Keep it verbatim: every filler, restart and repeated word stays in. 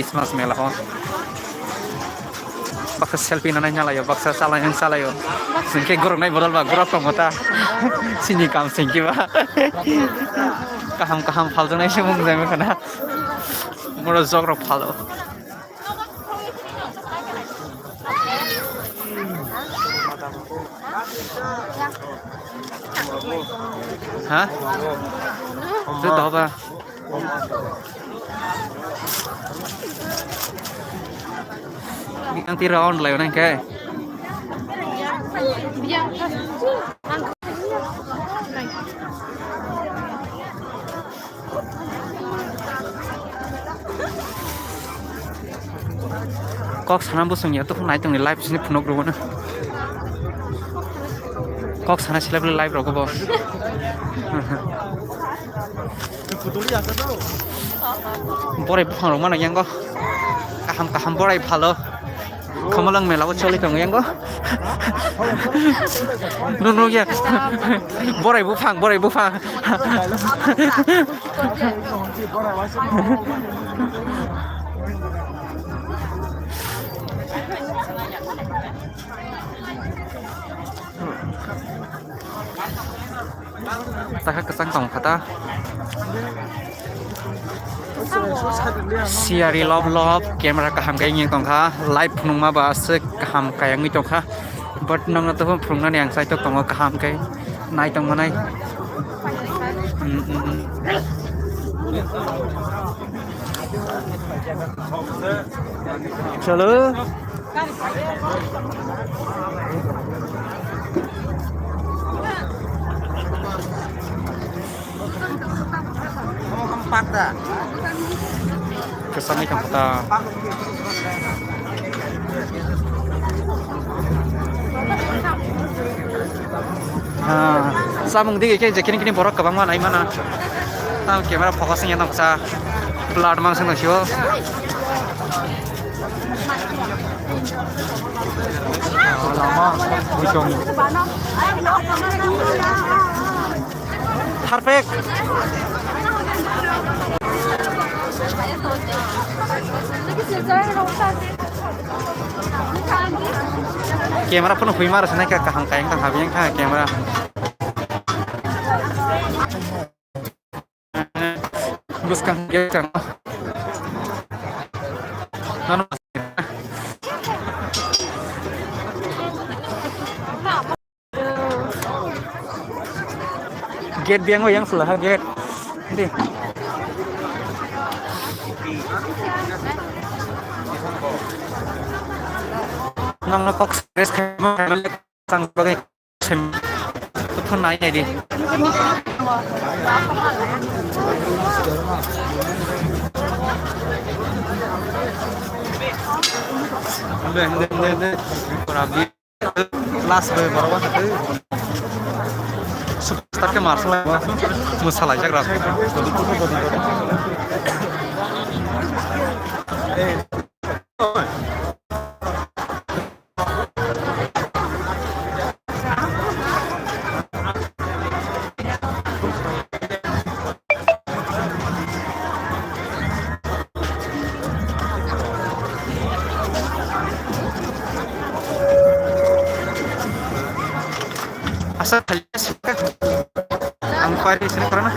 Christmas mela o. Baksa selfie nanai nalaio, baksa chalai nang chalaio. Singke goroknai bodol ba gorok tongo ta. Sini kam singke ba. Kaham kaham phaljaknai se mung jai khana. Moro jok rok phalo. Ha? Itu tahu apa? Ang tira on lai nang kai. Kok sana bosong ya, tuh nai tongni live sini phunuk rwgwno. Kok sana sila bwlai live rwgw bo. Borai buphang rok mano yango. Kaham kaham borai phalo. Kamalang mela o choli tongo yango. Nung nung ya. Borai buphang, borai buphang. Taka kwchang tong kha ta. Siyari lob lob camera kaham khe wngwi tong kha, live phunukma ba aswk kaham kaya wngwi tong kha, but nokno tei phunuknani ang chaitok tongo kaham khe nai tong manai. Mm, mm, mm. Chalo. Kesamai tong kha ta. Ah, samung dige khe je kini kini borok kwbangma nai mana. Tamo camera focus wngya noksa. Blood mang sano sio. Lama, bujong. Perfect. Camera phone hui mar sanai ka kaham kayang tang habi yang ka camera. Bwskang gate kang. Ano. Gate biang yang selaha gate. Di. Nang no kok stress khaima sang bagai. Sem, to phone nai nai di. Hande, hande, hande, hande. Pura bi. Last bai borok ba hande. Superstar ke marsa lai. Musa lai jagra. Eh. Asa kali suka. Ang pari sini karena.